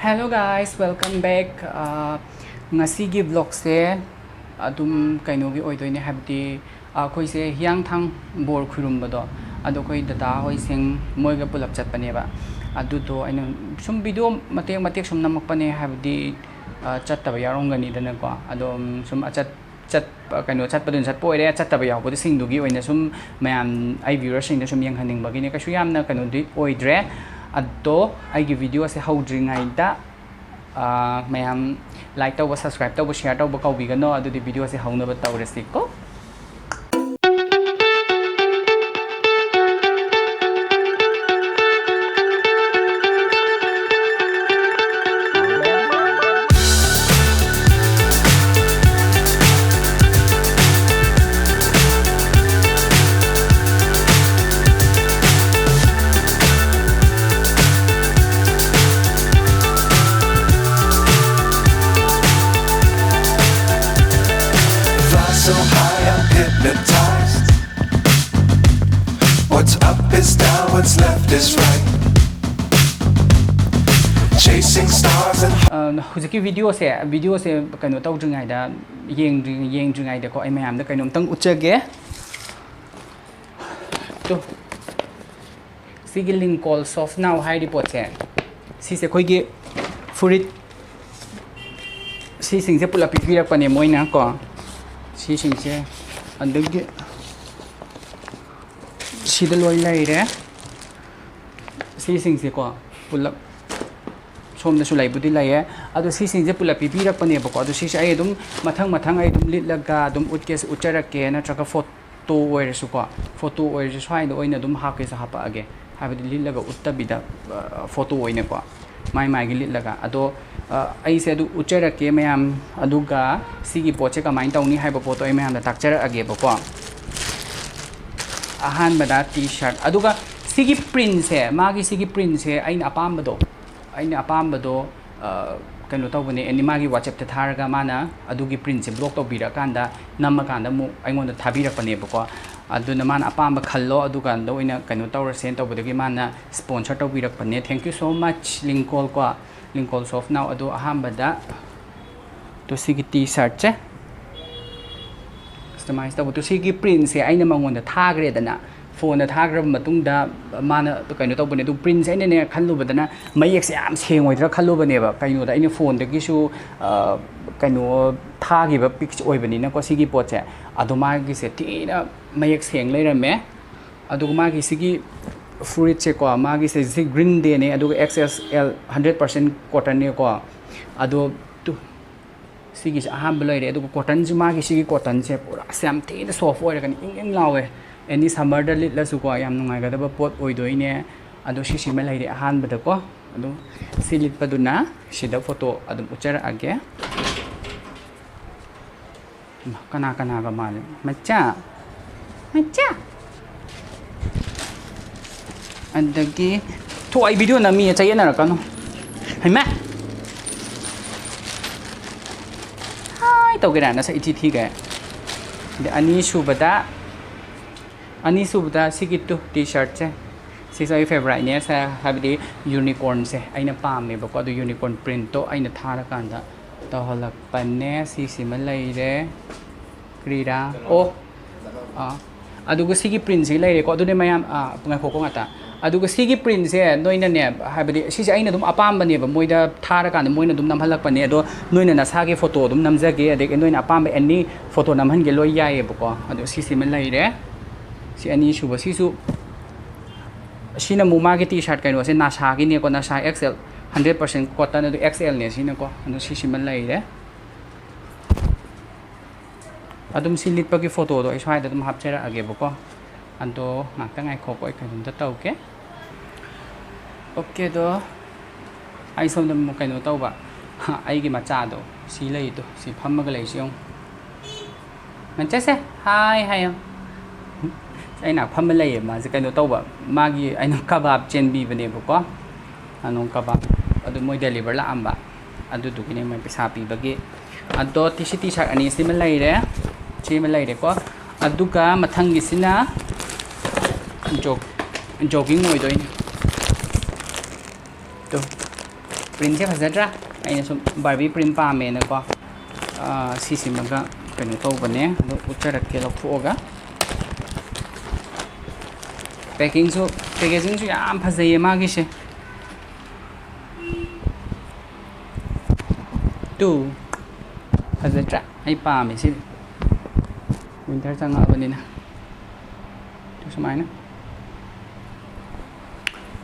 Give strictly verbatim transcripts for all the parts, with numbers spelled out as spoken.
Hello guys, welcome back. ꯑꯥ, ꯉꯁꯤꯒꯤ vlogꯁꯦ ꯑꯗꯨꯝ ꯀꯩꯅꯣꯒꯤ ꯑꯣꯏꯗꯣꯏꯅꯦ, ꯍꯥꯏꯕꯗꯤ ꯑꯩꯈꯣꯏꯁꯦ ꯍꯤꯌꯥꯡꯊꯥꯡ ꯕꯣꯔ ꯈꯨꯔꯨꯝꯕꯗꯣ, ꯑꯗꯣ ꯑꯩꯈꯣꯏ ꯗꯗꯥ ꯍꯣꯏꯁꯤꯡ ꯃꯣꯏꯒ ꯄꯨꯂꯞ ꯆꯠꯄꯅꯦꯕ꯫ ꯑꯗꯨꯗꯣ ꯑꯩꯅ ꯁꯨꯝ video ꯃꯇꯦꯛ ꯃꯇꯦꯛ ꯁꯨꯝ ꯅꯝꯃꯛꯄꯅꯦ, ꯍꯥꯏꯕꯗꯤ ꯑꯥ, ꯆꯠꯇꯕ ꯌꯥꯎꯔꯝꯒꯅꯤꯗꯅꯀꯣ꯫ ꯑꯗꯣ ꯎꯝ, ꯁꯨꯝ ꯑꯆꯠ ꯆꯠꯄ ꯀꯩꯅꯣ ꯆꯠꯄꯗꯨꯅ ꯆꯠꯄ ꯑꯣꯏꯔꯦ, ꯆꯠꯇꯕ ꯌꯥꯎꯕꯗꯨꯁꯤꯡꯗꯨꯒꯤ ꯑꯣꯏꯅ ꯁꯨꯝ ꯃꯌꯥꯝ ꯑꯩ viewerꯁꯤꯡꯗ ꯁꯨꯝ ꯌꯦꯡꯍꯟꯅꯤꯡꯕꯒꯤꯅꯦ꯫ ꯀꯩꯁꯨ ꯌꯥꯝꯅ ꯀꯩꯅꯣꯗꯤ ꯑꯣꯏꯗ꯭ꯔꯦ꯫ ꯑꯗꯣ ꯑꯩꯒꯤ videoꯁꯦ ꯍꯧꯗ꯭ꯔꯤꯉꯩꯗ ꯑꯥ, ꯃꯌꯥꯝ like ꯇꯧꯕ, subscribe ꯇꯧꯕ, share ꯇꯧꯕ ꯀꯥꯎꯕꯤꯒꯅꯣ꯫ ꯑꯗꯨꯗꯤ videoꯁꯦ ꯍꯧꯅꯕ ꯇꯧꯔꯁꯤꯀꯣ꯫ Fly so high, I'm hypnotized. What's up is down, what's left is right. Chasing stars and ꯑ, ꯍꯧꯖꯤꯛꯀꯤ videoꯁꯦ, videoꯁꯦ ꯀꯩꯅꯣ ꯇꯧꯗ꯭ꯔꯤꯉꯩꯗ, ꯌꯦꯡꯗ꯭ꯔꯤ-, ꯌꯦꯡꯗ꯭ꯔꯤꯉꯩꯗꯀꯣ, ꯑꯩ ꯃꯌꯥꯝꯗ ꯀꯩꯅꯣꯝꯇꯪ ꯎꯠꯆꯒꯦ꯫ ꯇꯨ꯫ ꯁꯤꯒꯤ Lincoln Soft Now ꯍꯥꯏꯔꯤ ꯄꯣꯠꯁꯦ, ꯁꯤꯁꯦ ꯑꯩꯈꯣꯏꯒꯤ ꯐꯨꯔꯤꯠ, ꯁꯤꯁꯤꯡꯁꯦ ꯄꯨꯂꯞ ꯄꯤꯕꯤꯔꯛꯄꯅꯦ ꯃꯣꯏꯅ ꯀꯣ꯫ ꯁꯤꯁꯤꯡꯁꯦ ꯑꯗꯒꯤ ꯁꯤꯗ ꯂꯣꯏ ꯂꯩꯔꯦ꯫ ꯁꯤꯁꯤꯡꯁꯦꯀꯣ ꯄꯨꯂꯞ ꯁꯣꯝꯗꯁꯨ ꯂꯩꯕꯨꯗꯤ ꯂꯩꯌꯦ꯫ ꯑꯗꯣ ꯁꯤꯁꯤꯡꯁꯦ ꯄꯨꯂꯞ ꯄꯤꯕꯤꯔꯛꯄꯅꯦꯕꯀꯣ꯫ ꯑꯗꯣ ꯁꯤꯁꯦ ꯑꯩ ꯑꯗꯨꯝ ꯃꯊꯪ ꯃꯊꯪ ꯑꯩ ꯑꯗꯨꯝ ꯂꯤꯠꯂꯒ ꯑꯗꯨꯝ ꯎꯠꯀꯦꯁꯨ ꯎꯠꯆꯔꯛꯀꯦ, ꯅꯠꯇ꯭ꯔꯒ photo ꯑꯣꯏꯔꯁꯨꯀꯣ, photo ꯑꯣꯏꯔꯁꯨ ꯁ꯭ꯋꯥꯏꯗ ꯑꯣꯏꯅ ꯑꯗꯨꯝ ꯍꯥꯞꯀꯦꯁꯨ ꯍꯥꯞꯄꯛꯑꯒꯦ꯫ ꯍꯥꯏꯕꯗꯤ ꯂꯤꯠꯂꯒ ꯎꯠꯇꯕꯤꯗ, ꯑ, photo ꯑꯣꯏꯅꯀꯣ, ꯃꯥꯏ ꯃꯥꯏꯒꯤ ꯂꯤꯠꯂꯒ꯫ ꯑꯗꯣ, ꯑ, ꯑꯩꯁꯦ ꯑꯗꯨ ꯎꯠꯆꯔꯛꯀꯦ ꯃꯌꯥꯝ꯫ ꯑꯗꯨꯒ ꯁꯤꯒꯤ ꯄꯣꯠꯁꯦ ꯀꯃꯥꯏꯅ ꯇꯧꯅꯤ ꯍꯥꯏꯕ ꯄꯣꯠꯇꯣ ꯑꯩ ꯃꯌꯥꯝꯗ ꯇꯥꯛꯆꯔꯛꯑꯒꯦꯕꯀꯣ꯫ ꯑꯍꯥꯟꯕꯗ T-shirt, ꯑꯗꯨꯒ ꯁꯤꯒꯤ printꯁꯦ, ꯃꯥꯒꯤ ꯁꯤꯒꯤ printꯁꯦ ꯑꯩꯅ ꯑꯄꯥꯝꯕꯗꯣ, ꯑꯩꯅ ꯑꯄꯥꯝꯕꯗꯣ, ꯑ, ꯀꯩꯅꯣ ꯇꯧꯕꯅꯦ, ꯑꯦꯅꯤ ꯃꯥꯒꯤ WhatsApp-ꯇ ꯊꯥꯔꯒ ꯃꯥꯅ ꯑꯗꯨꯒꯤ print-ꯁꯦ block ꯇꯧꯕꯤꯔꯀꯥꯟꯗ, ꯅꯝꯃꯀꯥꯟꯗ ꯑꯃꯨꯛ ꯑꯩꯉꯣꯟꯗ ꯊꯥꯕꯤꯔꯛꯄꯅꯦꯕꯀꯣ꯫ ꯑꯗꯨꯅ ꯃꯥꯅ ꯑꯄꯥꯝꯕ ꯈꯜꯂꯣ, ꯑꯗꯨꯀꯥꯟꯗ ꯑꯣꯏꯅ ꯀꯩꯅꯣ ꯇꯧꯔꯁꯦꯅ ꯇꯧꯕꯗꯒꯤ ꯃꯥꯅ sponsor ꯇꯧꯕꯤꯔꯛꯄꯅꯦ꯫ Thank you so much, ꯂꯤꯡꯀꯣꯜ ꯀꯣ, ꯂꯤꯡꯀꯣꯜ Soft Now꯫ ꯑꯗꯣ ꯑꯍꯥꯟꯕꯗ ꯇꯣ ꯁꯤꯒꯤ T-shirt-ꯁꯦ customize ꯇꯧꯕꯗꯣ, ꯁꯤꯒꯤ print-ꯁꯦ ꯑꯩꯅ ꯃꯉꯣꯟꯗ ꯊꯥꯈ꯭ꯔꯦꯗꯅ, phone-ꯗ ꯊꯥꯈ꯭ꯔꯕ ꯃꯇꯨꯡꯗ ꯃꯥꯅ ꯀꯩꯅꯣ ꯇꯧꯕꯅꯦ꯫ ꯑꯗꯨ print-ꯁꯦ ꯑꯩꯅꯅꯦ ꯈꯜꯂꯨꯕꯗꯅ ꯃꯌꯦꯛꯁꯦ ꯌꯥꯝ ꯁꯦꯡꯉꯣꯏꯗ꯭ꯔꯥ ꯈꯜꯂꯨꯕꯅꯦꯕ꯫ ꯀꯩꯅꯣꯗ ꯑꯩꯅ phone-ꯗꯒꯤꯁꯨ, ꯑ, ꯀꯩꯅꯣ ꯊꯥꯈꯤꯕ pics ꯑꯣꯏꯕꯅꯤꯅꯀꯣ ꯁꯤꯒꯤ ꯄꯣꯠꯁꯦ꯫ ꯑꯗꯣ ꯃꯥꯒꯤꯁꯦ ꯊꯤꯅ ꯃꯌꯦꯛ ꯁꯦꯡ ꯂꯩꯔꯝꯃꯦ꯫ ꯑꯗꯨꯒ ꯃꯥꯒꯤ ꯁꯤꯒꯤ ꯐꯨꯔꯤꯠꯁꯦꯀꯣ, ꯃꯥꯒꯤꯁꯦ ꯁꯤ Green Day-ꯅꯦ, ꯑꯗꯨꯒ X S L, hundred percent cotton-ꯅꯦꯀꯣ꯫ ꯑꯗꯣ ꯇꯨ, ꯁꯤꯒꯤꯁꯦ ꯑꯍꯥꯟꯕ ꯂꯩꯔꯦ꯫ ꯑꯗꯨꯒ cotton-ꯁꯨ, ꯃꯥꯒꯤ ꯁꯤꯒꯤ cotton-ꯁꯦ ꯄꯨꯔꯥ ꯑꯁ ꯌꯥꯝ ꯊꯤꯅ soft ꯑꯣꯏꯔꯒꯅꯤ, ꯏꯪ ꯏꯪ ꯂꯥꯎꯋꯦ꯫ Any summer-ꯗ ꯂꯤꯠꯂꯁꯨꯀꯣ ꯌꯥꯝ ꯅꯨꯡꯉꯥꯏꯒꯗꯕ ꯄꯣꯠ ꯑꯣꯏꯗꯣꯏꯅꯦ꯫ ꯑꯗꯣ ꯁꯤꯁꯤꯃ ꯂꯩꯔꯦ ꯑꯍꯥꯟꯕꯗꯀꯣ꯫ ꯑꯗꯣ ꯁꯤ ꯂꯤꯠꯄꯗꯨꯅ ꯁꯤꯗ photo ꯑꯗꯨꯝ ꯎꯠꯆꯔꯛꯑꯒꯦ꯫ ꯏꯃꯥ, ꯀꯅꯥ ꯀꯅꯥꯒ ꯃꯥꯜꯂꯤ? ꯃꯆꯥ, ꯃꯆꯥ꯫ ꯑꯗꯒꯤ, ꯊꯣꯛ, ꯑꯩ video ꯅꯝꯃꯤꯌꯦ, ꯆꯌꯦꯠꯅꯔꯛꯀꯅꯨ꯫ ꯍꯩꯃꯥ! ꯍꯥꯏ ꯇꯧꯒꯦꯔꯥ, ꯅꯁꯛ ꯏꯊꯤ ꯊꯤꯒꯩ꯫ ꯑꯗ ꯑꯅꯤꯁꯨꯕꯗ, ꯑꯅꯤꯁꯨꯕꯗ ꯁꯤꯒꯤ ꯇꯨ T-shirt-ꯁꯦ꯫ ꯁꯤꯁꯨ ꯑꯩ favourite-ꯅꯦ, ꯁꯦ, ꯍꯥꯏꯕꯗꯤ unicorn-ꯁꯦ ꯑꯩꯅ ꯄꯥꯝꯃꯦꯕꯀꯣ꯫ ꯑꯗꯨ unicorn print-ꯇꯣ ꯑꯩꯅ ꯊꯥꯔꯀꯥꯟꯗ ꯇꯧꯍꯜꯂꯛꯄꯅꯦ꯫ ꯁꯤꯁꯤꯃ ꯂꯩꯔꯦ꯫ ꯀꯔꯤꯔꯥ? ꯑꯣ꯫ ꯑꯥ꯫ ꯑꯗꯨꯒ ꯁꯤꯒꯤ print-ꯁꯤ ꯂꯩꯔꯦꯀꯣ꯫ ꯑꯗꯨꯅꯦ ꯃꯌꯥꯝ, ꯑꯥ, ꯉꯥꯏꯈꯣꯀꯣ ꯉꯥꯛꯇ꯫ ꯑꯗꯨꯒ ꯁꯤꯒꯤ print-ꯁꯦ ꯅꯣꯏꯅꯅꯦ, ꯍꯥꯏꯕꯗꯤ ꯁꯤꯁꯦ ꯑꯩꯅ ꯑꯗꯨꯝ ꯑꯄꯥꯝꯕꯅꯦꯕ, ꯃꯣꯏꯗ ꯊꯥꯔꯀꯥꯟꯗ ꯃꯣꯏꯅ ꯑꯗꯨꯝ ꯅꯝꯍꯜꯂꯛꯄꯅꯦ꯫ ꯑꯗꯣ ꯅꯣꯏꯅ ꯅꯁꯥꯒꯤ photo ꯑꯗꯨꯝ ꯅꯝꯖꯒꯦ, ꯑꯗꯒꯤ ꯅꯣꯏꯅ ꯑꯄꯥꯝꯕ any photo ꯅꯝꯍꯟꯒꯦ ꯂꯣꯏ ꯌꯥꯏꯌꯦꯕꯀꯣ꯫ ꯑꯗꯣ ꯁꯤꯁꯤꯃ ꯂꯩꯔꯦ꯫ ꯁꯤ ꯑꯅꯤꯁꯨꯕ꯫ ꯁꯤꯁꯨ, ꯁꯤꯅ ꯑꯃꯨꯛ ꯃꯥꯒꯤ T-shirt ꯀꯩꯅꯣꯁꯦ ꯅꯥꯁꯥꯒꯤꯅꯦꯀꯣ, ꯅꯥꯁꯥ X L, hundred percent cotton, ꯑꯗꯨ X L-ꯅꯦ ꯁꯤꯅꯀꯣ꯫ ꯑꯗꯣ ꯁꯤꯁꯤꯃ ꯂꯩꯔꯦ꯫ ꯑꯗꯨꯝ ꯁꯤ ꯂꯤꯠꯄꯒꯤ photo-ꯗꯣ ꯑꯩ ꯁ꯭ꯋꯥꯏꯗ ꯑꯗꯨꯝ ꯍꯥꯞꯆꯔꯛꯑꯒꯦꯕꯀꯣ꯫ ꯑꯗꯣ ꯉꯥꯛꯇ ꯉꯥꯏꯈꯣꯀꯣ, ꯑꯩ ꯀꯩꯅꯣꯝꯇ ꯇꯧꯒꯦ꯫ Okay, ꯑꯗꯣ ꯑꯩ ꯁꯣꯝꯗ ꯑꯃꯨꯛ ꯀꯩꯅꯣ ꯇꯧꯕ, ꯑꯩꯒꯤ ꯃꯆꯥꯗꯣ ꯁꯤ ꯂꯩꯗꯣ, ꯁꯤ ꯐꯝꯃꯒ ꯂꯩꯁꯤ ꯌꯦꯡꯉꯨ꯫ ꯃꯆꯥꯁꯦ, hi ꯍꯥꯏꯌꯣ꯫ ꯑꯩ ꯅꯥꯛ ꯐꯝꯃ ꯂꯩꯌꯦ ꯃꯥꯁꯦ꯫ ꯀꯩꯅꯣ ꯇꯧꯕ, ꯃꯥꯒꯤ ꯑꯩꯅ ꯀꯕꯥꯕ ꯆꯦꯟꯕꯤꯕꯅꯦꯕꯀꯣ꯫ ꯑꯅꯣ ꯀꯕꯥꯕ ꯑꯗꯨ ꯃꯣꯏ deliver ꯂꯥꯛꯑꯝꯕ꯫ ꯑꯗꯨꯗꯨꯒꯤꯅꯦ ꯃꯣꯏ ꯄꯩꯁꯥ ꯄꯤꯕꯒꯤ꯫ ꯑꯗꯣ ꯇꯤ ꯁꯤ ꯇꯤ ꯁꯥꯔꯠ ꯑꯅꯤ ꯁꯤꯃ ꯂꯩꯔꯦ, ꯁꯤꯃ ꯂꯩꯔꯦꯀꯣ꯫ ꯑꯗꯨꯒ ꯃꯊꯪꯒꯤꯁꯤꯅ ꯖꯣ- ꯖꯣꯒꯤꯡ ꯑꯣꯏꯗꯣꯏꯅꯦ꯫ ꯇꯣ, ꯄ꯭ꯔꯤꯟꯁꯦ ꯐꯖꯗ꯭ꯔꯥ? ꯑꯩꯅ ꯁꯨꯝ ꯕꯥꯔꯕꯤ ꯄ꯭ꯔꯤꯟ ꯄꯥꯝꯃꯦꯅꯀꯣ, ꯑꯥ, ꯁꯤꯁꯤꯃꯒ ꯀꯩꯅꯣ ꯇꯧꯕꯅꯦ꯫ ꯑꯗꯣ ꯎꯠꯆꯔꯛꯀꯦ ꯂꯧꯊꯣꯛꯑꯒ꯫ ꯄꯦꯀꯤꯡꯁꯨ, ꯄꯦꯀꯦꯖꯤꯡꯁꯨ ꯌꯥꯝ ꯐꯖꯩꯌꯦ ꯃꯥꯒꯤꯁꯦ꯫ ꯇꯨ, ꯐꯖꯗ꯭ꯔꯥ? ꯑꯩ ꯄꯥꯝꯃꯦ ꯁꯤꯗꯤ, ꯋꯤꯟꯇꯔ ꯆꯪꯉꯛꯑꯕꯅꯤꯅ꯫ ꯇꯨ, ꯁꯨꯃꯥꯏꯅ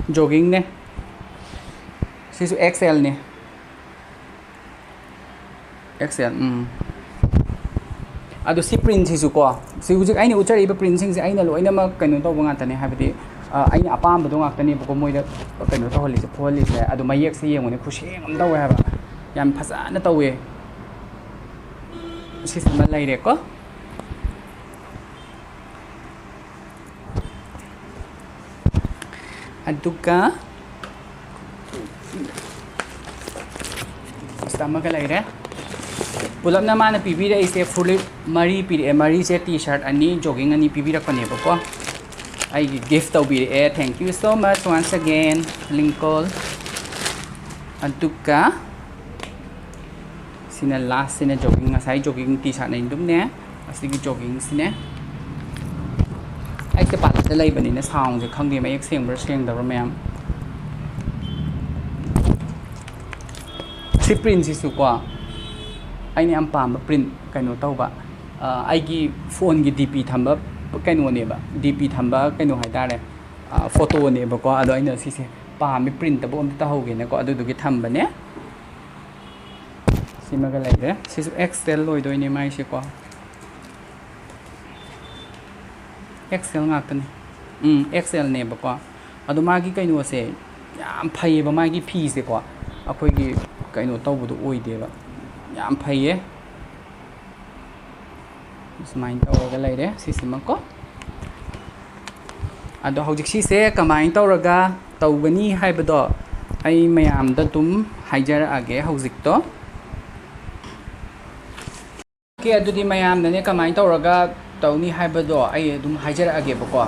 ꯖꯣꯒꯤꯡꯅꯦ꯫ ꯁꯤꯁꯨ ꯑꯦꯛꯁ ꯑꯦꯜꯅꯦ꯫ ꯑꯦꯛꯁ ꯑꯦꯜ, ꯎꯝ꯫ ꯑꯗꯣ ꯁꯤ ꯄ꯭ꯔꯤꯟꯁꯤꯁꯨꯀꯣ, ꯁꯤ ꯍꯧꯖꯤꯛ ꯑꯩꯅ ꯎꯠꯆꯔꯛꯏꯕ ꯄ꯭ꯔꯤꯟꯁꯤꯡꯁꯦ ꯑꯩꯅ ꯂꯣꯏꯅꯃꯛ ꯀꯩꯅꯣ ꯇꯧꯕ ꯉꯥꯛꯇꯅꯦ, ꯍꯥꯏꯕꯗꯤ, ꯑ, ꯑꯩꯅ ꯑꯄꯥꯝꯕꯗꯣ ꯉꯥꯛꯇꯅꯦꯕꯀꯣ ꯃꯣꯏꯗ ꯀꯩꯅꯣ ꯇꯧꯍꯜꯂꯤꯁꯦ, ꯐꯨꯍꯜꯂꯤꯁꯦ꯫ ꯑꯗꯣ ꯃꯌꯦꯛꯁꯦ ꯌꯦꯡꯉꯨꯅꯦ, ꯈꯨꯁꯦꯡ ꯑꯃ ꯇꯧꯋꯦ ꯍꯥꯏꯕ, ꯌꯥꯝ ꯐꯖꯅ ꯇꯧꯋꯦ꯫ ꯁꯤꯁꯤꯃ ꯂꯩꯔꯦꯀꯣ꯫ ꯑꯗꯨꯒ ꯁꯤꯗ ꯑꯃꯒ ꯂꯩꯔꯦ꯫ ꯄꯨꯂꯞꯅ ꯃꯥꯅ ꯄꯤꯕꯤꯔꯛꯏꯁꯦ ꯐꯨꯔꯤꯠ ꯃꯔꯤ ꯄꯤꯔꯛꯑꯦ꯫ ꯃꯔꯤꯁꯦ ꯇꯤ ꯁꯥꯔꯠ ꯑꯅꯤ, ꯖꯣꯒꯤꯡ ꯑꯅꯤ ꯄꯤꯕꯤꯔꯛꯄꯅꯦꯕꯀꯣ꯫ ꯑꯩꯒꯤ ꯒꯤꯐ ꯇꯧꯕꯤꯔꯛꯑꯦ꯫ Thank you so much once again, ꯂꯤꯡꯀꯣꯜ꯫ ꯑꯗꯨꯒ ꯁꯤꯅ ꯂꯥꯁꯁꯤꯅ ꯖꯣꯒꯤꯡ, ꯉꯁꯥꯏ ꯖꯣꯒꯤꯡ ꯇꯤ ꯁꯥꯔꯠꯅ ꯑꯗꯨꯝꯅꯦ꯫ ꯑꯁꯤꯒꯤ ꯖꯣꯒꯤꯡꯁꯤꯅꯦ꯫ ꯑꯩꯁꯦ ꯄꯥꯔꯂꯔꯗ ꯂꯩꯕꯅꯤꯅ ꯁꯥꯎꯟꯁꯦ ꯈꯪꯗꯦ, ꯃꯌꯦꯛ ꯁꯦꯡꯕ꯭ꯔꯥ ꯁꯦꯡꯗꯕ꯭ꯔꯥ ꯃꯌꯥꯝ꯫ ꯁꯤ ꯄ꯭ꯔꯤꯟꯁꯤꯁꯨꯀꯣ, ꯑꯩꯅ ꯌꯥꯝ ꯄꯥꯝꯕ ꯄ꯭ꯔꯤꯟ ꯀꯩꯅꯣ ꯇꯧꯕ, ꯑ, ꯑꯩꯒꯤ ꯐꯣꯟꯒꯤ ꯗꯤ ꯄꯤ ꯊꯝꯕ ꯀꯩꯅꯣꯅꯦꯕ, ꯗꯤ ꯄꯤ ꯊꯝꯕ ꯀꯩꯅꯣ ꯍꯥꯏꯇꯥꯔꯦ, ꯑ, ꯐꯣꯇꯣꯅꯦꯕꯀꯣ꯫ ꯑꯗꯣ ꯑꯩꯅ ꯁꯤꯁꯦ ꯄꯥꯝꯃꯤ, ꯄ꯭ꯔꯤꯟꯠ ꯑꯝꯇ ꯇꯧꯍꯧꯒꯦꯅꯀꯣ, ꯑꯗꯨꯗꯨꯒꯤ ꯊꯝꯕꯅꯦ꯫ ꯁꯤꯃꯒ ꯂꯩꯔꯦ꯫ ꯁꯤꯁꯨ ꯑꯦꯛꯁ ꯑꯦꯜ ꯑꯣꯏꯗꯣꯏꯅꯦ ꯃꯥꯏꯁꯦꯀꯣ꯫ ꯑꯦꯛꯁ ꯑꯦꯜ ꯉꯥꯛꯇꯅꯤ꯫ ꯎꯝ, ꯑꯦꯛꯁ ꯑꯦꯜꯅꯦꯕꯀꯣ꯫ ꯑꯗꯣ ꯃꯥꯒꯤ ꯀꯩꯅꯣꯁꯦ ꯌꯥꯝ ꯐꯩꯌꯦꯕ, ꯃꯥꯒꯤ ꯐꯤꯁꯦꯀꯣ꯫ ꯑꯩꯈꯣꯏꯒꯤ ꯀꯩꯅꯣ ꯇꯧꯕꯗꯣ ꯑꯣꯏꯗꯦꯕ꯫ ꯌꯥꯝ ꯐꯩꯌꯦ꯫ ꯁꯨꯃꯥꯏꯅ ꯇꯧꯔꯒ ꯂꯩꯔꯦ ꯁꯤꯁꯤꯃꯀꯣ꯫ ꯑꯗꯣ ꯍꯧꯖꯤꯛ ꯁꯤꯁꯦ ꯀꯃꯥꯏꯅ ꯇꯧꯔꯒ ꯇꯧꯒꯅꯤ ꯍꯥꯏꯕꯗꯣ, ꯑꯩ ꯃꯌꯥꯝꯗ ꯑꯗꯨꯝ ꯍꯥꯏꯖꯔꯛꯑꯒꯦ ꯍꯧꯖꯤꯛꯇꯣ꯫ ꯑꯣꯀꯦ, ꯑꯗꯨꯗꯤ ꯃꯌꯥꯝꯅꯅꯦ ꯀꯃꯥꯏꯅ ꯇꯧꯔꯒ ꯇꯧꯅꯤ ꯍꯥꯏꯕꯗꯣ ꯑꯩ ꯑꯗꯨꯝ ꯍꯥꯏꯖꯔꯛꯑꯒꯦꯕꯀꯣ꯫ ꯑ,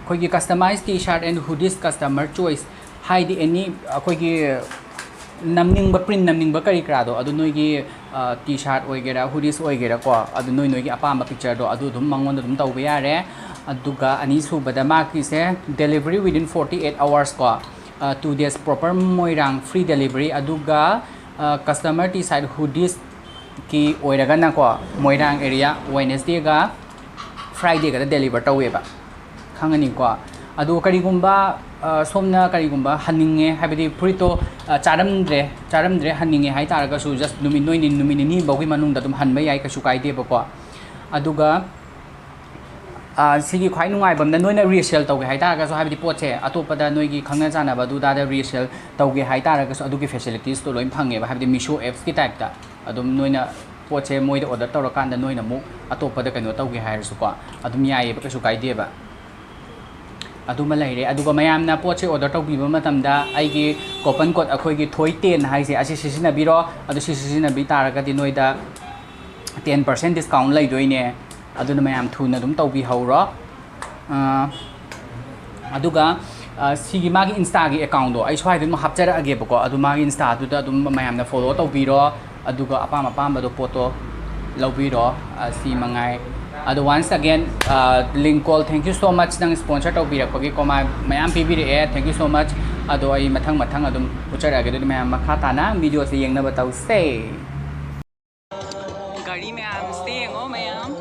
ꯑꯩꯈꯣꯏꯒꯤ customize T-shirt and hoodies customer choice ꯍꯥꯏꯗꯤ ꯑꯦꯅꯤ ꯑꯩꯈꯣꯏꯒꯤ ꯅꯝꯅꯤꯡꯕ, print ꯅꯝꯅꯤꯡꯕ ꯀꯔꯤ ꯀꯔꯥꯗꯣ ꯑꯗꯨ ꯅꯣꯏꯒꯤ T-shirt ꯑꯣꯏꯒꯦꯔꯥ, hoodies ꯑꯣꯏꯒꯦꯔꯥꯀꯣ, ꯑꯗꯨ ꯅꯣꯏ ꯅꯣꯏꯒꯤ ꯑꯄꯥꯝꯕ pictureꯗꯣ ꯑꯗꯨ ꯑꯗꯨꯝ ꯃꯉꯣꯟꯗ ꯑꯗꯨꯝ ꯇꯧꯕ ꯌꯥꯔꯦ꯫ ꯑꯗꯨꯒ ꯑꯅꯤꯁꯨꯕꯗ ꯃꯥꯒꯤꯁꯦ delivery within forty eight hours ꯀꯣ, two days proper ꯃꯣꯏꯔꯥꯡ free delivery꯫ ꯑꯗꯨꯒ customer T-shirt hoodiesꯀꯤ ꯑꯣꯏꯔꯒꯅꯀꯣ, ꯃꯣꯏꯔꯥꯡ area Wednesdayꯒ Fridayꯒꯗ deliver ꯇꯧꯋꯦꯕ, ꯈꯪꯉꯅꯤꯀꯣ꯫ ꯑꯗꯨ ꯀꯔꯤꯒꯨꯝꯕ ꯁꯣꯝꯅ ꯀꯔꯤꯒꯨꯝꯕ ꯍꯟꯅꯤꯡꯉꯦ, ꯍꯥꯏꯕꯗꯤ ꯐꯨꯔꯤꯠꯇꯣ ꯆꯥꯔꯝꯗ꯭ꯔꯦ, ꯆꯥꯔꯝꯗ꯭ꯔꯦ ꯍꯟꯅꯤꯡꯉꯦ ꯍꯥꯏ ꯇꯥꯔꯒꯁꯨ, just ꯅꯨꯃꯤꯠ ꯅꯣꯏꯅꯤ, ꯅꯨꯃꯤꯠ ꯅꯤꯅꯤ ꯐꯥꯎꯒꯤ ꯃꯅꯨꯡꯗ ꯑꯗꯨꯝ ꯍꯟꯕ ꯌꯥꯏ, ꯀꯩꯁꯨ ꯀꯥꯏꯗꯦꯕꯀꯣ꯫ ꯑꯗꯨꯒ ꯁꯤꯒꯤ ꯈ꯭ꯋꯥꯏ ꯅꯨꯡꯉꯥꯏꯕ ꯑꯃꯅ, ꯅꯣꯏꯅ resell ꯇꯧꯒꯦ ꯍꯥꯏ ꯇꯥꯔꯒꯁꯨ, ꯍꯥꯏꯕꯗꯤ ꯄꯣꯠꯁꯦ ꯑꯇꯣꯞꯄꯗ ꯅꯣꯏꯒꯤ ꯈꯪꯅ ꯆꯥꯟꯅꯕ ꯑꯗꯨꯗꯥꯗ resell ꯇꯧꯒꯦ ꯍꯥꯏ ꯇꯥꯔꯒꯁꯨ, ꯑꯗꯨꯒꯤ facilitiesꯇꯣ ꯂꯣꯏ ꯐꯪꯉꯦꯕ, ꯍꯥꯏꯕꯗꯤ Meesho appsꯀꯤ typeꯇ꯫ ꯑꯗꯨꯝ ꯅꯣꯏꯅ ꯄꯣꯠꯁꯦ ꯃꯣꯏꯗ order ꯇꯧꯔꯀꯥꯟꯗ ꯅꯣꯏꯅ ꯑꯃꯨꯛ ꯑꯇꯣꯞꯄꯗ ꯀꯩꯅꯣ ꯇꯧꯒꯦ ꯍꯥꯏꯔꯁꯨꯀꯣ, ꯑꯗꯨꯝ ꯌꯥꯏꯌꯦꯕ, ꯀꯩꯁꯨ ꯀꯥꯏꯗꯦꯕ꯫ ꯑꯗꯨꯃ ꯂꯩꯔꯦ꯫ ꯑꯗꯨꯒ ꯃꯌꯥꯝꯅ ꯄꯣꯠꯁꯦ order ꯇꯧꯕꯤꯕ ꯃꯇꯝꯗ ꯑꯩꯒꯤ coupon code, ꯑꯩꯈꯣꯏꯒꯤ ꯊꯣꯏ ten ꯍꯥꯏꯁꯦ, ꯑꯁꯤ ꯁꯤꯖꯤꯟꯅꯕꯤꯔꯣ꯫ ꯑꯗꯨ ꯁꯤ ꯁꯤꯖꯤꯟꯅꯕꯤ ꯇꯥꯔꯒꯗꯤ ꯅꯣꯏꯗ ten percent discount ꯂꯩꯗꯣꯏꯅꯦ꯫ ꯑꯗꯨꯅ ꯃꯌꯥꯝ ꯊꯨꯅ ꯑꯗꯨꯝ ꯇꯧꯕꯤꯍꯧꯔꯣ꯫ ꯑꯗꯨꯒ ꯁꯤꯒꯤ ꯃꯥꯒꯤ Instaꯒꯤ accountꯗꯣ ꯑꯩ ꯁ꯭ꯋꯥꯏꯗ ꯑꯗꯨꯝ ꯍꯥꯞꯆꯔꯛꯑꯒꯦꯕꯀꯣ꯫ ꯑꯗꯨ ꯃꯥꯒꯤ Instaꯗꯨꯗ ꯑꯗꯨꯝ ꯃꯌꯥꯝꯅ follow ꯇꯧꯕꯤꯔꯣ, ꯑꯗꯨꯒ ꯑꯄꯥꯝ ꯑꯄꯥꯝꯕꯗꯣ ꯄꯣꯠꯇꯣ ꯂꯧꯕꯤꯔꯣ꯫ ꯁꯤ ꯃꯉꯥꯏ꯫ ꯑꯗꯣ once again, ꯂꯤꯡꯀꯣꯜ, thank you so much, ꯅꯪ sponsor ꯇꯧꯕꯤꯔꯛꯄꯒꯤꯀꯣ, ꯃꯥ ꯃꯌꯥꯝ ꯄꯤꯕꯤꯔꯛꯑꯦ, thank you so much꯫ ꯑꯗꯣ ꯑꯩ ꯃꯊꯪ ꯃꯊꯪ ꯑꯗꯨꯝ ꯎꯠꯆꯔꯛꯑꯒꯦ꯫ ꯑꯗꯨꯗꯤ ꯃꯌꯥꯝ ꯃꯈꯥ ꯇꯥꯅ videoꯁꯦ ꯌꯦꯡꯅꯕ ꯇꯧꯁꯦ꯫ ꯒꯥꯔꯤ ꯃꯌꯥꯝꯁꯦ ꯌꯦꯡꯉꯣ ꯃꯌꯥꯝ꯫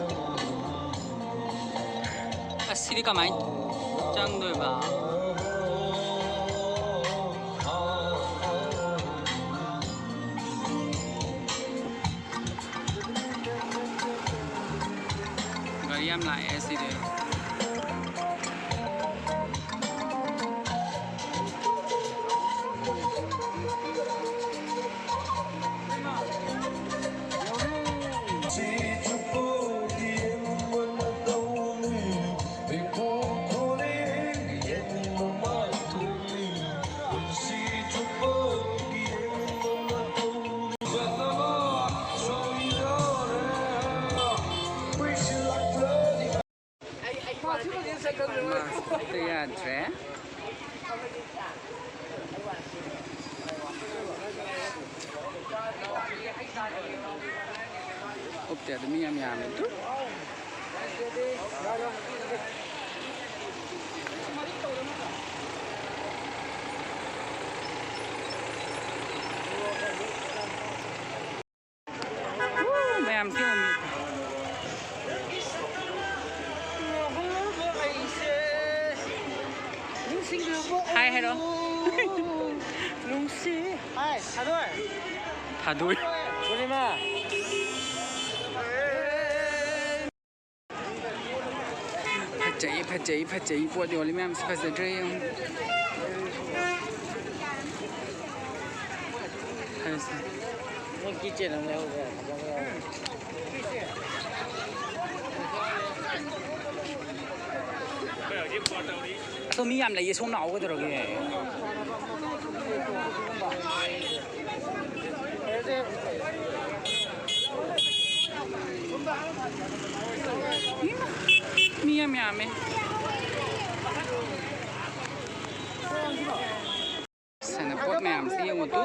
ꯑꯁ, ꯁꯤꯗꯤ ꯀꯃꯥꯏꯅ ꯆꯪꯗꯣꯏꯕ? ꯒꯥꯔꯤ ꯌꯥꯝ ꯂꯥꯛꯑꯦ ꯁꯤꯗꯤ꯫ ꯌꯥꯗ꯭ꯔꯦ꯫ ꯎꯞꯇꯦ, ꯑꯗꯨ ꯃꯤ ꯌꯥꯝ ꯌꯥꯝꯃꯦ꯫ ꯑꯗꯨ ꯃꯌꯥꯝꯁꯦ ꯌꯦꯡꯉꯨꯅꯦ꯫ ꯍꯥꯏ ꯍꯥꯏꯔꯣ꯫ ꯅꯨꯡꯁꯤ꯫ ꯍꯥꯏ, ꯊꯥꯗꯣꯏ꯫ ꯊꯥꯗꯣꯏ꯫ ꯄꯨꯔꯅꯤꯃꯥ꯫ ꯐꯖꯩ, ꯐꯖꯩ, ꯐꯖꯩ꯫ ꯄꯣꯠ ꯌꯣꯜꯂꯤ ꯃꯌꯥꯝꯁꯦ ꯐꯖꯗ꯭ꯔꯦ ꯌꯦꯡꯉꯨ꯫ ꯐꯖꯩ꯫ ꯃꯣꯏ ꯀꯤꯆꯦꯟ ꯑꯃ ꯂꯩꯍꯧꯕ ꯌꯥꯏ, ꯐꯖꯕ ꯌꯥꯎꯋꯦ꯫ ꯑꯗꯣ ꯃꯤ ꯌꯥꯝ ꯂꯩꯌꯦ, ꯁꯣꯝ ꯂꯥꯛꯑꯣ, ꯀꯩꯗꯧꯔꯒꯦ? ꯃꯤ ꯌꯥꯝ ꯌꯥꯝꯃꯦ꯫ ꯁꯥꯟꯅꯄꯣꯠ ꯃꯌꯥꯝꯁꯤ ꯌꯦꯡꯉꯨ ꯇꯨ꯫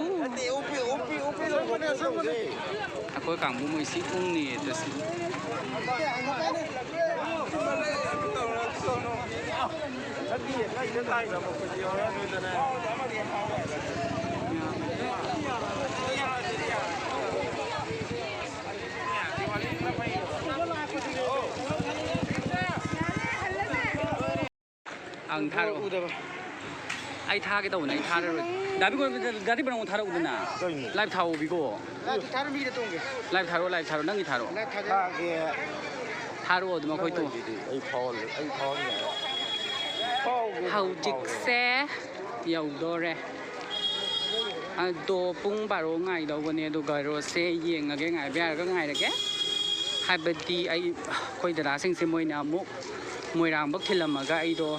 ꯑꯩꯈꯣꯏ ꯀꯥꯡꯕꯨ ꯃꯣꯏꯁꯤ ꯎꯪꯅꯤꯌꯦ ꯇꯁꯤ꯫ ꯑꯪ, ꯊꯥꯔꯛꯑꯣ꯫ ꯎꯗꯕ꯫ ꯑꯩ ꯊꯥꯒꯦ ꯇꯧꯕꯅꯦ, ꯑꯩ ꯊꯥꯔꯔꯣꯏ꯫ ꯗꯥ ꯕꯤꯀꯣꯏ, ꯗꯥ ꯗꯤꯄꯛ ꯅꯉꯣꯟ ꯊꯥꯔꯛꯎꯗꯅ꯫ ꯀꯩꯅꯣ? ꯂꯥꯏꯚ ꯊꯥꯎꯑꯣ ꯕꯤꯀꯣ꯫ ꯂꯥꯏꯚ ꯊꯥꯔꯣ, ꯃꯤꯗ ꯇꯣꯡꯒꯦ꯫ ꯂꯥꯏꯚ ꯊꯥꯔꯛꯑꯣ, ꯂꯥꯏꯚ ꯊꯥꯔꯛꯑꯣ, ꯅꯪꯒꯤ ꯊꯥꯔꯛꯑꯣ꯫ ꯂꯥꯏꯚ ꯊꯥꯒꯦ꯫ ꯊꯥꯒꯦ꯫ ꯊꯥꯔꯛꯑꯣ ꯑꯗꯨꯝ ꯑꯩꯈꯣꯏ ꯇꯣꯡ-꯫ ꯅꯪ ꯂꯩꯗꯨꯗꯤ ꯑꯩ ꯐꯥꯎꯍꯜꯂꯦ, ꯑꯩ ꯐꯥꯎꯍꯟꯒꯦ ꯍꯥꯏꯔꯣ? ꯐꯥꯎꯒꯦ, ꯐꯥꯎꯒꯦ꯫ ꯍꯧꯖꯤꯛꯁꯦ ꯌꯧꯗꯣꯔꯦ꯫ ꯑꯗꯣ ꯄꯨꯡ ꯕꯥꯔꯣ ꯉꯥꯏꯗꯧꯕꯅꯦ, ꯑꯗꯨꯒ ꯔꯣꯁꯁꯦ ꯌꯦꯡꯉꯒꯦ, ꯉꯥꯏꯕ ꯌꯥꯔꯒ ꯉꯥꯏꯔꯒꯦ꯫ ꯍꯥꯏꯕꯗꯤ ꯑꯩ, ꯑꯩꯈꯣꯏ ꯗꯗꯥꯁꯤꯡꯁꯦ ꯃꯣꯏꯅ ꯑꯃꯨꯛ ꯃꯣꯏꯔꯥꯡꯐꯧ ꯊꯤꯜꯂꯝꯃꯒ ꯑꯩꯗꯣ,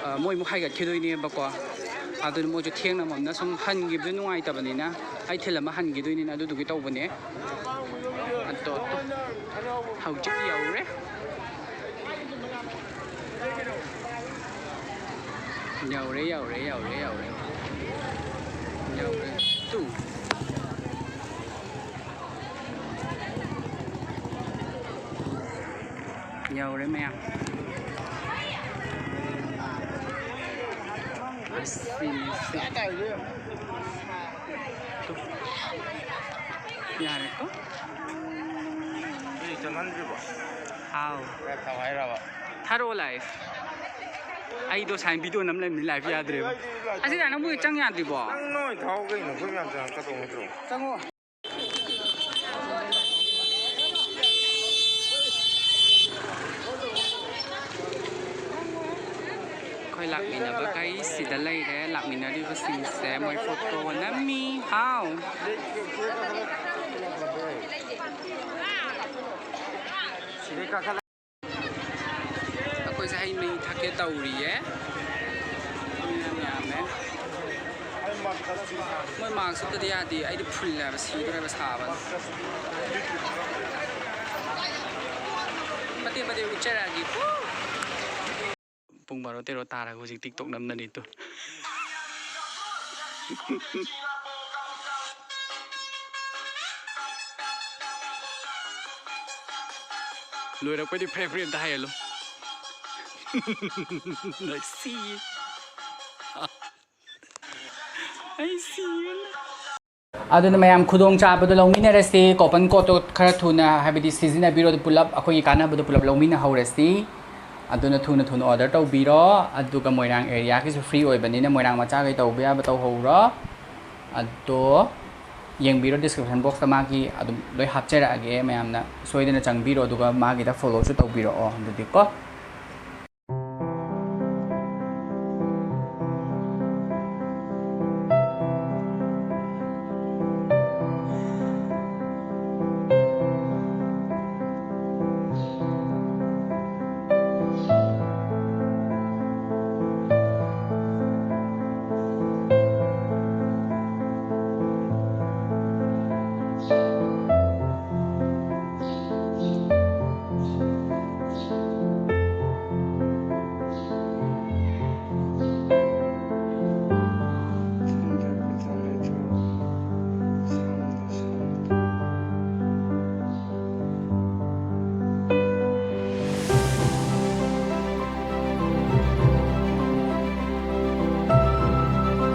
ꯑ, ꯃꯣꯏ ꯑꯃꯨꯛ ꯍꯥꯏꯒꯠꯈꯤꯗꯣꯏꯅꯦꯕꯀꯣ꯫ ꯑꯗꯨꯅ ꯃꯣꯏꯁꯨ ꯊꯦꯡꯅ ꯃꯝꯅ ꯁꯨꯝ ꯍꯟꯈꯤꯕꯗꯣ ꯅꯨꯡꯉꯥꯏꯇꯕꯅꯤꯅ ꯑꯩ ꯊꯤꯜꯂꯝꯃ ꯍꯟꯈꯤꯗꯣꯏꯅꯤꯅ ꯑꯗꯨꯗꯨꯒꯤ ꯇꯧꯕꯅꯦ꯫ ꯑꯗꯣ ꯍꯧꯖꯤꯛ ꯌꯧꯔꯦ꯫ ꯌꯧꯔꯦ, ꯌꯧꯔꯦ, ꯌꯧꯔꯦ, ꯌꯧꯔꯦ꯫ ꯌꯧꯔꯦ꯫ ꯇꯨ꯫ ꯌꯧꯔꯦ ꯃꯌꯥꯝ꯫ ꯑꯁꯤꯅꯤ, ꯁꯤ꯫ ꯌꯥꯔꯦꯀꯣ? ꯁꯤ ꯆꯪꯍꯟꯗ꯭ꯔꯤꯕꯣ? ꯍꯥꯎ꯫ ꯈꯔ ꯊꯥꯎ ꯍꯥꯏꯔꯕ? ꯊꯥꯔꯛꯑꯣ live꯫ ꯑꯩꯗꯣ ꯁꯥꯏꯟ video ꯅꯝ ꯂꯩꯕꯅꯤ, live ꯌꯥꯗ꯭ꯔꯦꯕ꯫ ꯑꯁꯤꯗ ꯅꯪꯕꯨ ꯆꯪ ꯌꯥꯗ꯭ꯔꯤꯕꯣ? ꯅꯪ ꯅꯣꯏ ꯊꯥꯎ ꯀꯩꯅꯣ? ꯑꯩꯈꯣꯏ ꯃꯌꯥꯝ ꯆꯪꯉꯛꯀꯗꯧ ꯅꯠꯇ꯭ꯔꯣ? ꯆꯪꯉꯣ꯫ ꯑꯩꯈꯣꯏ ꯂꯥꯛꯃꯤꯟꯅꯕꯈꯩ ꯁꯤꯗ ꯂꯩꯔꯦ, ꯂꯥꯛꯃꯤꯟꯅꯔꯤꯕꯁꯤꯡꯁꯦ ꯃꯣꯏ photo ꯅꯝꯃꯤ꯫ ꯍꯥꯎ꯫ ꯑꯩꯈꯣꯏꯁꯦ ꯍꯩ ꯃꯍꯤ ꯊꯛꯀꯦ ꯇꯧꯔꯤꯌꯦ꯫ ꯃꯤ ꯌꯥꯝ ꯌꯥꯝꯃꯦ꯫ ꯃꯣꯏ mask ꯎꯞꯇꯗꯤ ꯌꯥꯗꯦ꯫ ꯑꯩꯗꯤ ꯐꯨꯜꯂꯦꯕ, ꯁꯤꯗꯣꯔꯦꯕ ꯁꯥꯕꯅ꯫ ꯃꯇꯦꯛ ꯃꯇꯦꯛ ꯎꯠꯆꯔꯛꯑꯒꯦ꯫ ꯄꯨꯡ ꯕꯥꯔꯣ ꯇꯦꯔꯣ ꯇꯥꯔꯒ ꯍꯧꯖꯤꯛ TikTok ꯅꯝꯅꯔꯤ ꯇꯨ꯫ ꯂꯣꯏꯔꯛꯄꯩꯗꯤ ꯐ꯭ꯔꯦ ꯐ꯭ꯔꯦ ꯑꯝꯇ ꯍꯥꯏꯍꯜꯂꯨ꯫ ꯁꯤ꯫ ꯑꯩ ꯁꯤꯔꯦ꯫ ꯑꯗꯨꯅ ꯃꯌꯥꯝ ꯈꯨꯗꯣꯡꯆꯥꯕꯗꯣ ꯂꯧꯃꯤꯟꯅꯔꯁꯤ꯫ Coupon codeꯇꯣ ꯈꯔ ꯊꯨꯅ, ꯍꯥꯏꯕꯗꯤ ꯁꯤꯖꯤꯟꯅꯕꯤꯔꯣ, ꯑꯗꯨ ꯄꯨꯂꯞ ꯑꯩꯈꯣꯏꯒꯤ ꯀꯥꯟꯅꯕꯗꯣ ꯄꯨꯂꯞ ꯂꯧꯃꯤꯟꯅꯍꯧꯔꯁꯤ꯫ ꯑꯗꯨꯅ ꯊꯨꯅ ꯊꯨꯅ order ꯇꯧꯕꯤꯔꯣ꯫ ꯑꯗꯨꯒ ꯃꯣꯏꯔꯥꯡ areaꯒꯤꯁꯨ free ꯑꯣꯏꯕꯅꯤꯅ ꯃꯣꯏꯔꯥꯡ ꯃꯆꯥꯈꯩ ꯇꯧꯕ ꯌꯥꯕ ꯇꯧꯍꯧꯔꯣ꯫ ꯑꯗꯣ ꯌꯦꯡꯕꯤꯔꯣ, description boxꯇ ꯃꯥꯒꯤ ꯑꯗꯨꯝ ꯂꯣꯏ ꯍꯥꯞꯆꯔꯛꯑꯒꯦ, ꯃꯌꯥꯝꯅ ꯁꯣꯏꯗꯅ ꯆꯪꯕꯤꯔꯣ, ꯑꯗꯨꯒ ꯃꯥꯒꯤꯗ followꯁꯨ ꯇꯧꯕꯤꯔꯛꯑꯣ꯫ ꯑꯗꯨꯗꯤꯀꯣ꯫